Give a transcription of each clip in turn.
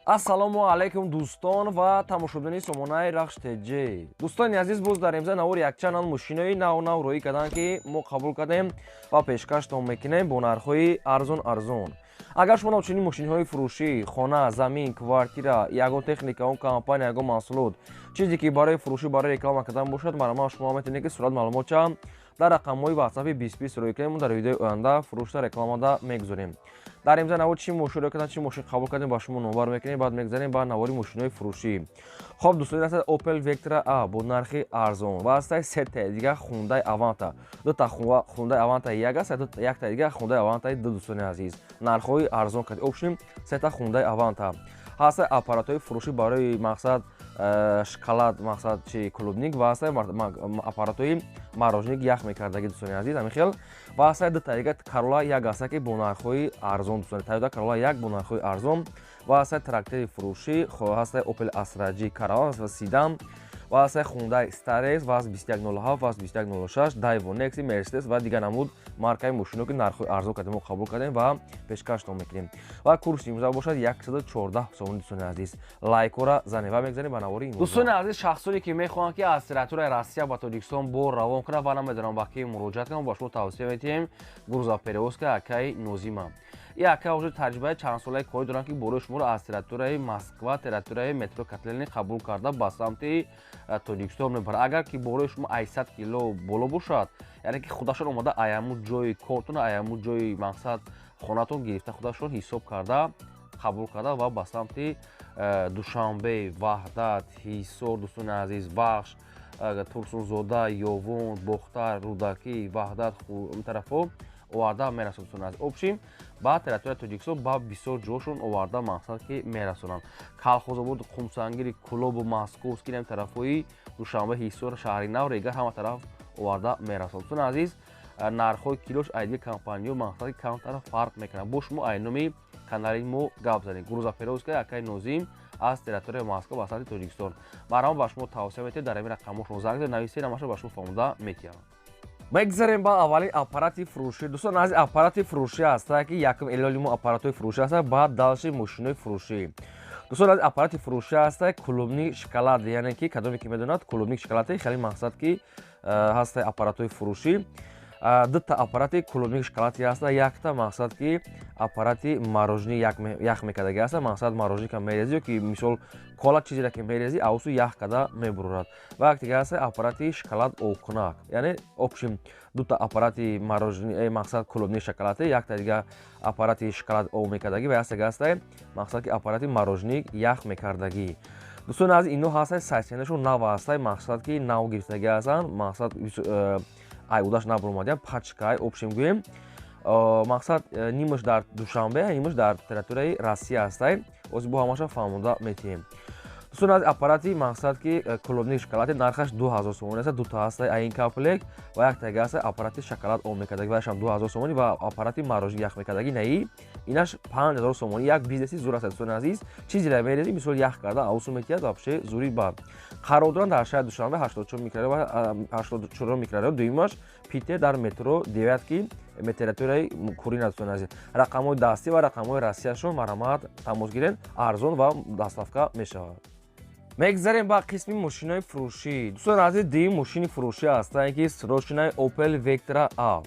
Ассалому алайкум, дӯстон ва тамошобинони сомонаи Рахш ТЖ. Дӯстони азиз, боз дар имза навори якчанд мошинои нав нав роӣ карданд, ки мо қабул кардем ва пешкаштон мекунем бо нархҳои арзон арзон. Агар шумо чунин мошинҳои фурӯшӣ, хона, замин, квартира, ягон техника, он компания, ягон маҳсулот, чизе ки барои фурӯшӣ, барои реклама кардан бошад, марҳамат, шумо метавонед, ки сурат маълумотча дар рақамҳои ватсапи 2020 роӣ кунем. Дар видеои оянда фурӯшта, рекламада мегузорем. Дар имза навор чӣ мошин роӣ карданд, чӣ мошин қабул кардем, ба шумо номбар мекунем. Баъд мегзарем ба навори мошинҳои фурӯшӣ. Хоб, дӯстони азиз, Opel Vectra A бо нархи арзон ва ҳастаи сета дига Hyundai Avanta, дута Hyundai Avanta як аст, якта дига Hyundai Avanta ду. Дӯстони азиз, нархҳои арзон кард. Общем, сета Hyundai Avanta ҳастаи, аппаратҳои фурӯшӣ барои мақсад шоколад, мақсад чи клубника ва ҳастаи аппаратҳои мороженик ях мекардаги. Дӯстони азиз, ҳамин хел ва ҳастаи дута дига Corolla як аста, ки бо нархҳои арзон. Дӯстони, Toyota Corolla як бо нархҳои арзон ва ҳастаи трактори фурӯшӣ, ҳастаи Opel Astra J Caravan ва седан ва ҳастаи Hyundai Starex ВАЗ 2107, ВАЗ 2106, Daewoo Nexia, Mercedes ва дигар намуд маркаи мошино, ки нархҳои арзон кардем, мо қабул кардем ва пешкаштон мекунем. Ва курси имрӯза бошад 114 сомон. Дӯстони азиз, лайкора занем ва мегзарем ба навори имрӯза. Дӯстони азиз, шахсоне ки мехоҳанд, ки аз территорияи Россия ба Тоҷикистон бор равон кунанд ва намедонам ба ки муроҷиат кунам, ба шумо тавсия медиҳем грузоперевозка акаи Нозима. И ака уже таҷрибаи чандсолаи корӣ доранд, ки борои шуморо аз территорияи Москва, территорияи метро Котельный қабул карда, ба самти Тоҷикистон мебарад. Агар ки борои шумо 800 кило боло бошад, яъне ки худашон омада, аяму ҷои кортон, аяму ҷои мақсад хонатон гирифта, худашон ҳисоб карда, қабул карда ва ба самти Душанбе, Ваҳдат, Ҳисор, дӯстони азиз, Вахш, Турсунзода, Ёвон, Бохтар, Рӯдакӣ, Ваҳдат, тарафҳо оварда мерасонад. Дӯстони азиз, общем, ба территорияи Тоҷикистон ба бисёр ҷошон оварда, мақсад ки мерасонанд: Калхозобод, Қумсангири, Кулобу, Московский, ин тарафҳои Душанбе, Ҳисор, Шаҳри Нав, Регар, ҳама тараф оварда мерасонад. Дӯстони азиз, нархҳои килош айдиги компаниё мақсад ки камтар фарқ мекунад. Бо шумо ай номи канали мо гап занед: грузоперевозка акаи Нозим аз территорияи Москва ба самти Тоҷикистон. Марҳамат, ба шумо тавсия метиҳем, дар ҳамин рақамҳошон занг занед, нависед, ҳамаша ба шумо фаҳмода метиҳам. Мегзарем ба аввалин аппарати фурӯшӣ. Дӯстон азиз, аппарати фурӯшӣ ҳаста, ки якум элоли мо аппаратҳои фурӯшӣ ҳаста, баъд дальше мошинои фурӯшӣ. Дӯстон азиз, аппарати фурӯшӣ ҳаста клубника шоколад, яъне ки кадоме ки медонад, клубника шоколади хеле мақсад ки ҳаста аппаратҳои фурӯшӣ. Дута аппарати клубника шоколади ҳаста, якта мақсад ки аппарати мороженик ях мекардаги ҳаста. Мақсад мороженика мерези ё ки мисол кола, чизеро ки мерези, авсу ях карда мебурорад. Ва як дига ҳаста аппарати шоколад обкунак. Яъне, общем, дута аппарати мороженик, мақсад клубника шоколади, якта дига аппарати шоколад об мекардагӣ ва якта ҳаста мақсад ки аппарати мороженик ях мекардагӣ. Дӯстони азиз, ино ҳаста сайсенашон нав ҳаста, мақсад ки нав гирифтагӣ ҳастанд, мақсад ай удаш набуромадиям, пачкай. Общем гӯем, мақсад нимаш дар Душанбе, нимаш дар территорияи Россия ҳастай. Ози бо ҳамаша фаҳмода метиҳем. Дӯстон аз аппарати мақсад ки клубника шоколади нархаш 2000 сомонӣ аст, дута ҳастай айн комплект. Ва яктаги ҳаста аппарати шоколад об мекардаги, ваяшам 2000 сомонӣ ва аппарати мороженик ях мекардаги наи инаш 5000 сомонӣ. Як бизнеси зур аст, дӯстони азиз. Чизеро мерези, мисол, ях карда авсу метиҳад, вообще зури. Бад қарор доранд дар шаҳри Душанбе, 84 микрорайон, 84 микрорайон, дуюмаш Питер, дар метро Девятки, территорияи Курина. Дӯстони азиз, рақамҳои дастӣ ва рақамҳои Россияшон, марҳамат, тамос гиред, арзон ва доставка мешавад. Мегзарем ба қисми мошинои фурӯшӣ. Дӯстони азиз, дуюм мошини фурӯшӣ ҳастае ки срочный Opel Vectra A,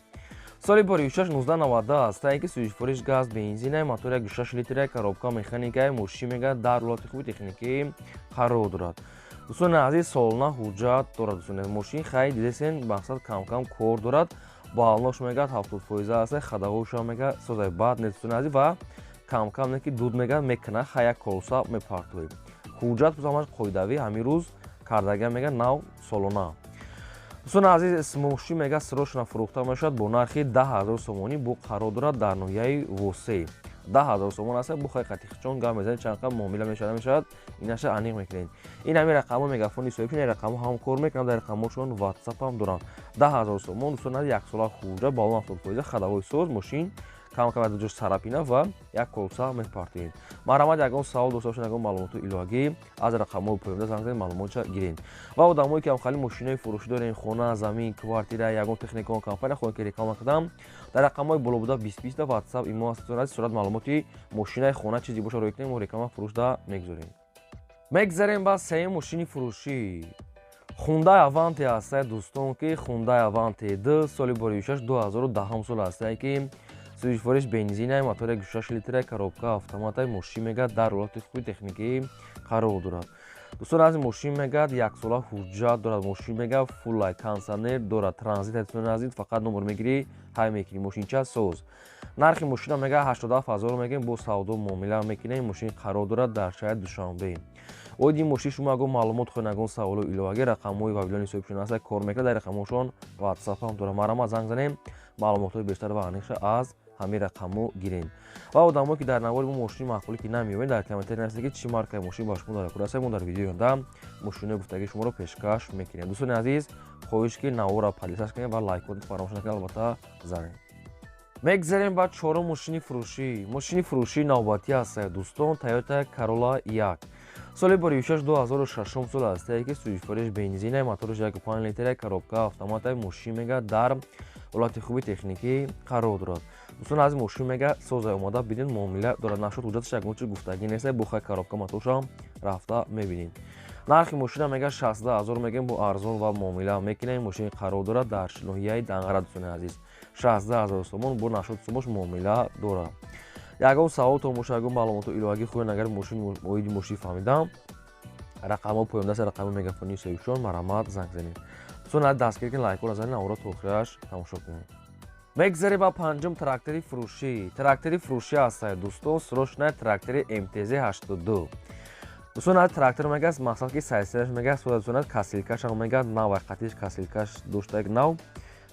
соли бори 1990 ҳастае, ки сӯзишвориш газ, бензина, мотор 16 литра, коробка механикаи. Мошин мега дар ҳолати хуби техникӣ қарор дорад. Дӯстони азиз, солона ҳуҷҷат дорад. Дӯстони, мошин хай дидесен, мақсад камкам кор дорад, баллош мегӯяд 70% аст, ходовойшам мега созай бад не. Дӯстони азиз, ва камкам не ки дуд мега мекуна, хай як колса мепартоем. Ҳуҷҷат ҳамаш қоидавӣ, ҳамин рӯз кардага, мега нав, солона. Дӯстони азиз, мошин мега срочно фурӯхта мешавад бо нархи 10 000 сомонӣ. Бо қарор дорад дар ноҳияи Восеъ. 10 000 сомон аст. Бо хай қатихчон гап мезанед, чанд қад муомила мешавад, намешавад, инаша аниқ мекунед. Ин ҳамин рақамҳо мегафони соҳиб, ин рақамҳо ҳам кор мекунанд, дар рақамҳошон ватсапам доранд. 10 000 сомон, дӯстон, яксола ҳуҷҷат, баллон 70%, ходовой соз, мошин Кам кам ҷош царапина ва як колса мепартоед. Марҳамат, ягон савол дошта бошед, ягон маълумоти иловагӣ, аз рақамҳои поёнда занг занед, маълумотша гиред. Ва одамое ки ҳамхали мошинои фурӯшӣ дорем, хона, замин, квартира, ягон техника, компания хоҳем, ки реклама кардам, дар рақамҳои боло буда 20 20 WhatsApp, имо аст. Сурат, маълумоти мошинаи, хона, чизе боша, рӯй кунем, мо реклама фурӯшда мегузорем. Мегзарем ба сеюм мошини фурӯшӣ. Хундай Аванте ҳастае, дӯстон, ки Хундай Аванте д соли боришаш 2010 сол ҳастае, ки сӯзишвориш бензинай, мотори 6 литра, коробка автоматай. Мошин мегӯяд, дар ҳолати хуби техникӣ қарор дорад. Дӯстон, аз мошин мегӯяд, яксола ҳуҷҷат дорад. Мошин мегӯяд, фуллай, кондитсионер дорад, транзит. Азиз, фақат номер мегирӣ, ҳай мекунӣ, мошинча соз. Нархи мошина мегӯяд, 87 000 мегӯем, бо савдо муомила мекунем. Мошин қарор дорад дар шаҳри Душанбе. Оиди мошин шумо ягон маълумот хоҳед, ягон саволу иловагӣ, рақамҳои вавилони соҳибшон аст, кор мекунад, дар рақамҳошон WhatsApp ҳам дорад. Марҳамат, занг занем, маълумотҳои бештар ва аниқша аз ҳамин рақамҳо гирем. Ва одамое ки дар навори мо мошини маъқулӣ ки намеёбед, дар комментарий нависед, ки чӣ маркаи мошин ба шумо дар кор аст. Мо дар видеои оянда мошинои гуфтагии шуморо пешкаш мекунем. Дӯстони азиз, хоҳиш ки навора подписаться кунед ва лайкот фаромӯш накунед, албатта, занед. Мегзарем ба чорум мошини фурӯшӣ. Мошини фурӯшии навбатӣ ҳастад, дӯстон, Тойота Карола 1, соли боришаш 2006 сол ҳастае, ки сӯзишвориш бензинай, мотораш 1,5 литра, коробка автоматай. Мошин мега, дар ҳолати хуби техникӣ қарор дорад. Дӯстон, аз мошин мега, созай, омада бидин, муомила дорад. Нашуд ҳуҷҷаташ, ягон чи гуфтагӣ нест, бухай коробка моторшам рафта мебинед. Нархи мошина мега, 60 000 мегем, бо арзон ва муомила мекунем. Мошин қарор дорад дар ноҳияи Данғара. Дӯстони азиз, 60 000 сомон, бо нашуд сумош муомила дорад. Ягон саволтон боша, ягон маълумоту иловагӣ хоҳед, агар мошин, оиди мошин фаҳмидам, рақамҳо поёндаст, рақами мегафонии соҳибшон, марҳамат, занг занед. Дӯстон, дастгирӣ кунед, лайкҳоро занед, навора то охираш тамошо кунед. Мегзарем ба панҷум трактори фурӯшӣ. Трактори фурӯшӣ ҳастад, дӯстон, срочная, трактори МТЗ 82. Дӯстон, трактор мегӯяд, мақсад ки сайсираш мегӯяд, дӯстон, косилкашам мегӯяд нав, қатиш косилкаш доштак нав.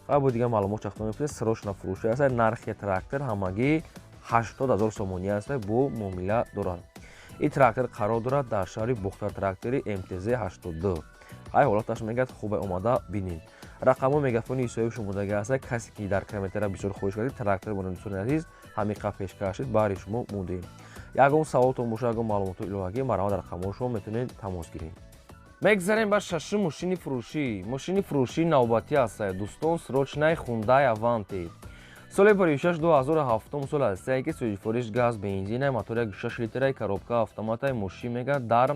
Ва бо дигар маълумот чахто мепурсед. Срочно фурӯшӣ аст. Нархи трактор ҳамагӣ 80 000 сомонӣ аст, бо муомила дорад. Ин трактор қарор дорад дар шаҳри Бохтар, трактори МТЗ 82. Ай ҳолаташ мегӯяд хубе, омада бинед. Рақамҳои мегафони соҳиби шумодаги аст. Касе ки дар комментария бисёр хоҳиш кардед трактор бо, дӯстони азиз, ҳамин қабл пешкаш шид, баҳри шумо мондем. Ягон саволтон боша, ягон маълумоту иловагӣ, марҳамат, рақамҳои шумо метавонед тамос гиред. Мегзарем ба шашум мошини фурӯшӣ. Мошини фурӯшии навбатӣ ҳастад, дӯстон, срочная, Хундай Аванте, соли боришаш 2007 сол ҳастае, ки сӯзишвориш газ, бензина, мотор 1,6 литра, коробка автоматай. Мошин мега, дар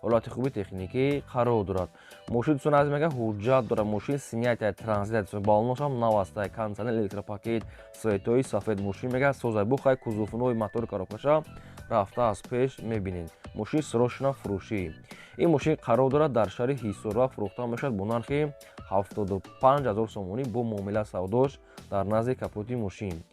ҳолати хуби техникӣ қарор дорад. Мошин, дӯстон азиз, мега, ҳуҷҷат дорад. Мошин снятая, транзит, балоношам нав астае, кондитсионер, электропакет, светои сафед. Мошин мега, созай, бухай кузовной, мотори, коробкаша рафта аз пеш мебинед. Мошин срочно фурӯшӣ. Ин мошин қарор дорад дар шаҳри Ҳисор ва фурӯхта мешавад бо нархи 75 000 сомонӣ, бо муомила савдош дар назди капоти мошин.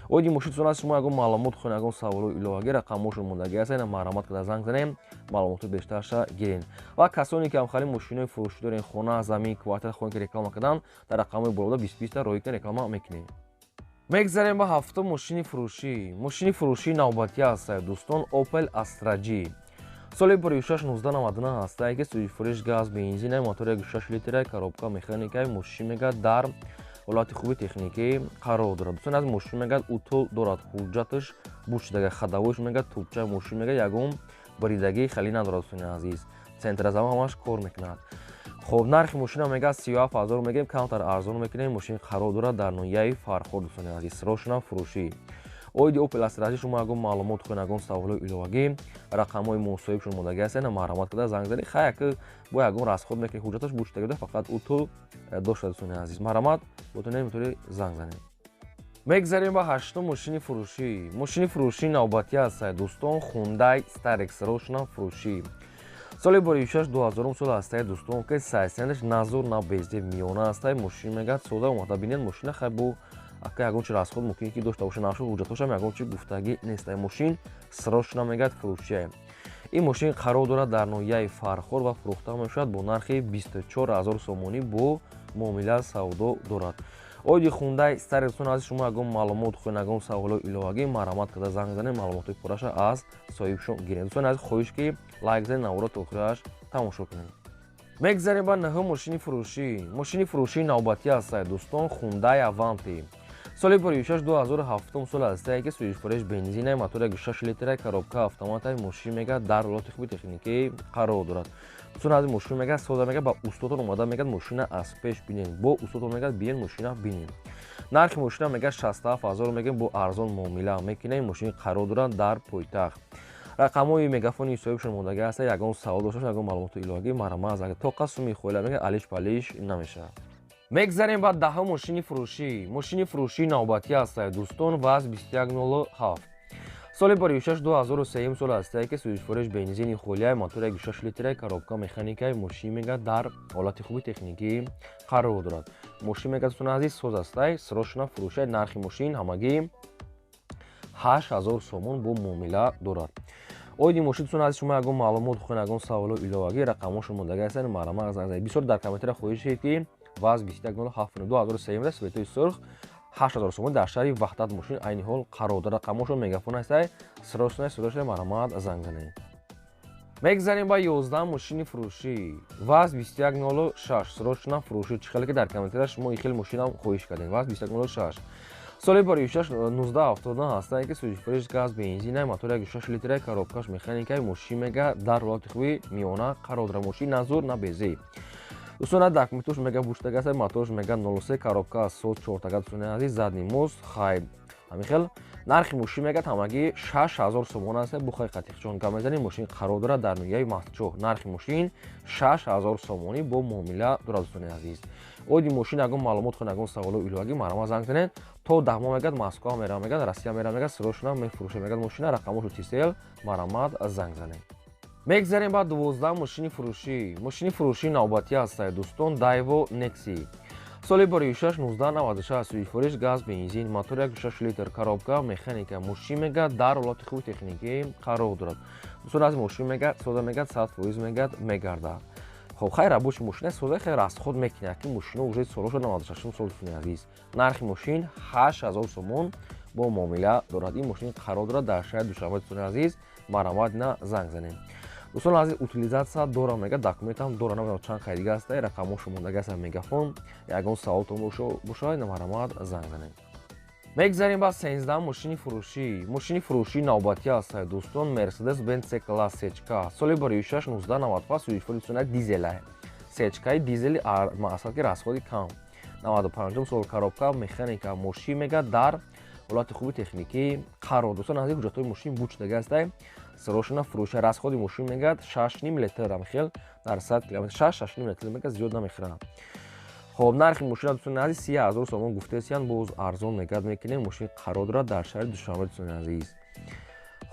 Оиди мошин, дӯстон аз шумо ягон маълумот хоҳед, ягон саволу иловагӣ, рақамҳошон мондагӣ аст, ина марҳамат карда занг занем, маълумоти бештарша гирем. Ва касоне ки ҳамхали мошинои фурӯшӣ дорем, хона, замин, квартира хоҳем, ки реклама кардан, дар рақамҳои болода 20 20 роҳӣ реклама мекунем. Мегзарем ба ҳафтум мошини фурӯшӣ. Мошини фурӯшии навбатӣ ҳастад, дӯстон, Opel Astra G, соли боришаш 1999 ҳастае, ки сӯзишвориш газ, бензина, мотори 1,6 литра, коробка механикаи. Мошин мегӯяд, дар ҳолати хуби техникӣ қарор дорад. Дӯстон, аз мошин мегӯяд, утул дорад, ҳуҷҷаташ бушдага, ходовойш мегӯяд тубча. Мошин мегӯяд, ягон баридагӣ хеле надорад. Дӯстони азиз, центрозамок ҳамаш кор мекунад. Хоб, нархи мошина мегӯяд, 37 000 мегӯем, камтар арзон мекунем. Мошин қарор дорад дар ноҳияи Фархор. Дӯстони азиз, срочно фурӯшӣ. Оиди Opel Astra G шумо ягон маълумот хоҳед, ягон саволҳои иловагӣ, рақамҳои мусоҳибшон мондагӣ ҳаст, ина марҳамат карда занг занед. Хай, яке бо ягон расход мекунед, ҳуҷҷаташ бушдагида, фақат утул дошта. Дӯстони азиз, марҳамат, ботунед, метавонед занг занед. Мегзарем ба ҳаштум мошини фурӯшӣ. Мошини фурӯшии навбатӣ ҳастад, дӯстон, Хундай Старекс, срочно фурӯшӣ, соли боришаш 2000 сол ҳастае, дӯстон, ки сайсенаш назур на безде, миёна ҳастае. Мошин мегӯяд, сода, омада бинед мошина. Хай, бо ака ягон чи расход мумкин ки дошта боша, нашуд ҳуҷҷатҳошам ягон чи гуфтагӣ нестае. Мошин срочно мегӯяд, фурӯшия. Ин мошин қарор дорад дар ноҳияи Фархор ва фурӯхта мешавад бо нархи 24 000 сомонӣ, бо муомила савдо дорад. Оиди Хундай Старекс аз шумо ягон маълумот хоҳед, ягон саволҳои иловагӣ, марҳамат карда занг занед, маълумотҳои пурраша аз соҳибшон гиред. Дӯстони азиз, хоҳиш ки лайк занед, навора то охираш тамошо кунед. Мегзарем ба нӯҳум мошини фурӯшӣ. Мошини фурӯшии навбатӣ ҳастад, дӯстон, Хундай Аванти. Соли 2006 2007 сол ҳастае ки сӯзишвориш бензина, мотор 6 литра, коробка автомата, мошин мега дар ҳолати хуби техникӣ қарор дорад. Дӯстон аз мошин мега сода мега ба устодон омада мегад мошина аз пеш бинен, бо устодон мегад биен мошина бинен. Нархи мошина мега 67 000 мегем, бо арзон муомила мекунем. Мошин қарор дорад дар пойтахт. Рақамҳои мегафони соҳибшон мондага аста. Ягон савол дошта бошед, ягон маълумоти иловагӣ, марҳамат занг. Тоқа суми хоила мега алиш палиш намешавад. Мегзарем ба даҳум мошини фурӯшӣ. Мошини фурӯшии навбатӣ ҳастае, дӯстон, ВАЗ 2107. Соли 2006 2003 сол ҳастае ки сӯзишвориш бензини холия, мотор 6 литра, коробка механикаи, мошин мега дар ҳолати хуби техникӣ қарор дорад. Мошин мега, дӯстони азиз, соз ҳастай, срочно фурӯшай. Нархи мошин ҳамагӣ 8000 сомон, бо муомила дорад. Оиди мошин, дӯстони азиз, шумо ягон маълумот хоҳед, ягон саволо иловагӣ, рақамҳошон мондага ҳастанд, марҳамат занг занед. Бисёр дар комментария хоҳиш шед ки ВАЗ 2107 2003 цветои сурх 8000 сомон дар шаҳри Ваҳдат мошин айни ҳол қарор дорад. Рақамҳошон мегафон ҳастай, срочно срочно марҳамат занг занед. Мегзарем ба 11 мошини фурӯшӣ. ВАЗ 2106 срочно фурӯшӣ. Чӣ хеле ки дар комментария шумо ин хел мошинам хоҳиш кардем. ВАЗ 2106 соли 2006 1979 ҳастае ки сӯзишвориш газ бензина, мотор 6 литра, коробкаш механикаи, мошин мега дар ҳолати хуби миёна қарор дорад. Мошин на зур, на безӣ. Дӯстон, документош мега буштага аст, моторш мега 03, коробка соз чортага, дӯстони азиз, задний мост. Хай, ҳамин хел нархи мошин мегӯяд ҳамагӣ 6000 сомон аст. Бухай қатиқчон гап мезанем. Мошин қарор дорад дар ноҳияи Мастчоҳ. Нархи мошин 6000 сомонӣ, бо муомила дорад. Дӯстони азиз, оиди мошин ягон маълумот хоҳед, ягон саволу иловагӣ, марҳамат занг занед. То 10 моҳ мегӯяд Москва меравам, мегӯяд Россия меравам, мегӯяд срочно мефурӯшем, мегӯяд мошина. Рақамошо Тисел, марҳамат занг занед. Мегзарем ба 12 мошини фурӯшӣ. Мошини фурӯшии навбатӣ ҳастад, дӯстон, Дайво Некси. Соли 2006 1996, сӯзишвориш газ бензин, мотор 1,6 литр, коробка механика, мошин мегӯяд дар ҳолати хуби техникӣ қарор дорад. Дӯстон, аз мошин мегӯяд сода, мегӯяд 100% мегӯяд мегардад. Хоб, хайр, рабочий мошина соза, хайр, расход мекунад ки мошино уже солошо 96 сол. Дӯстони азиз, нархи мошин 8000 сомон, бо муомила дорад. Ин мошин қарор дорад дар шаҳри Душанбе. Дӯстони азиз, марҳамат, на занг занем. Дӯстон азиз, утилизация дорам, мега документам дора, намедонам чанд қайд дига аста. Рақамҳошо мондаги аста мегафон. Ягон саволтон бошад, марҳамат занг занед. Мегзарем ба 13 мошини фурӯшӣ. Мошини фурӯшии навбатӣ ҳастад, дӯстон, Мерседес Бенц С класс сечка. Соли 2006 1995, сӯзишвори сунат дизела, сечкаи дизели, мақсад ки расходи кам, 95 сол, коробка механика, мошин мега дар ҳолати хуби техникӣ қарор. Дӯстон азиз, ҳуҷҷатҳои мошин бучдаги ҳастай, срочно фурӯша. Расходи мошин мегӯяд 6,5 литр, хел дар 100 километр 6, 6,5 литр мегӯяд, зиёд намехӯрад. Хоб, нархи мошина, дӯстони азиз, 30 000 сомон гуфтесиян, боз арзон мегӯяд мекунем. Мошин қарор дорад дар шаҳри Душанбе. Дӯстони азиз,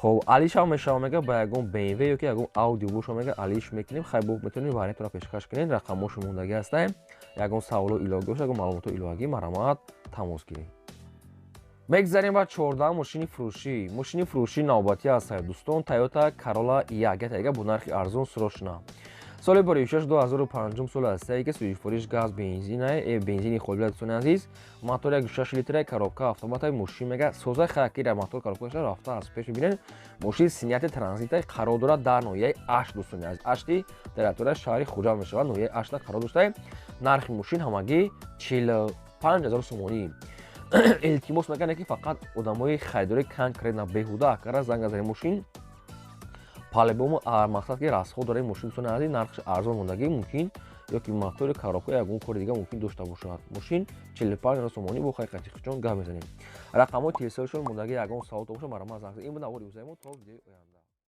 хоб, алишам мешава, мега ба ягон БМВ ё ки ягон Ауди боша, мега алиш мекунем. Хай, бо метавонем вариантро пешкаш кунем. Рақамҳошо мондагӣ ҳастаем. Ягон саволо иловагӣ боша, ягон маълумото иловагӣ, марҳамат тамос гиред. Мегзарем ба 14 мошини фурӯшӣ. Мошини фурӯшии навбатӣ ҳастад, дӯстон, Тойота Карола як ятайга бо нархи арзон срочно. Соли 2006 2005 сол ҳастае ки сӯзишвориш газ бензина, бензини холбила. Дӯстони азиз, мотор 1,6 литра, коробка автомата, мошин мега соза хакира, мотор, коробкаша рафта аз пеш мебинед. Мошин Синята Транзита қарор дорад дар ноҳияи Ашт. Дӯстони азиз, Ашти территорияи шаҳри Хуҷанд мешавад, ноҳияи Ашта қарор доштае. Нархи мошин ҳамагӣ 45 000 сомонӣ. Илтимос мекунем ки фақат одамои харидори конкретно, беҳуда акара занг назанед. Мошин по-любому мақсад ки расход дорад мошин. Дӯстони азиз, нархш арзон мондагӣ, мумкин ё ки мотори, коробка, ягон кори дига мумкин дошта бошад. Мошин 45 000 сомонӣ, бо хайқатихчон гап мезанем. Рақамҳои телефоншон мондагӣ. Ягон савол бошад, марҳамат занг. Ин буд навори имрӯзаи мо. То видеои оянда.